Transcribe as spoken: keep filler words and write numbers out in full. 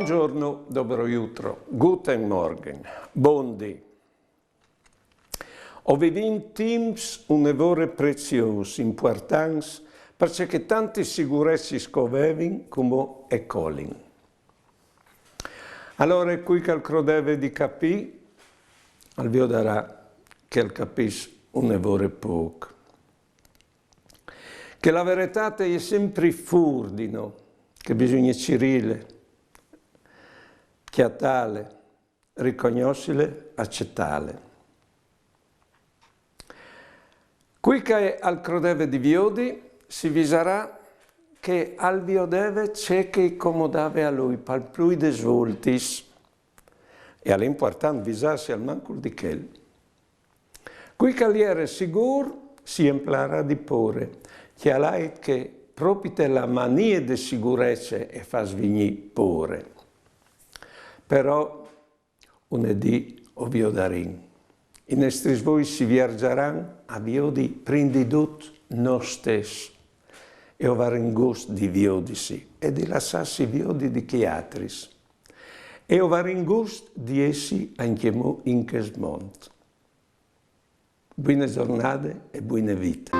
Buongiorno, dobro jutro, guten Morgen, bon dì. O vivìn timps une vore preziôs, impuartants, parcè che tantis sigurezis che o vevin cumò e colin. Alore, cui che al crodeve di capî, al viodarà che al capìs une vore pôc. Che la veretât e je simpri fûr di nô, che bisugne cirîle, cjatâle, ricognossile, acetâle. Cui che al crodeve di viodi, si visarà che al viodeve ce che i comodave a lui, pal plui des voltis. E al è impuartant visâsi almancul di chel. Cui che al jere sigûr, si emplarà di pôre. Cjalait che propite la manie de sigurece e fâs vignî pôre. Però une dì o viodarìn. I nestris vojis si vierzaran a viodi prin di dut nô stes. E o varìn gust di viodisi e di lassâsi viodi di chei altris. E o varìn gust di jessi ancjemò in chest mont. Buine zornade e buine vite.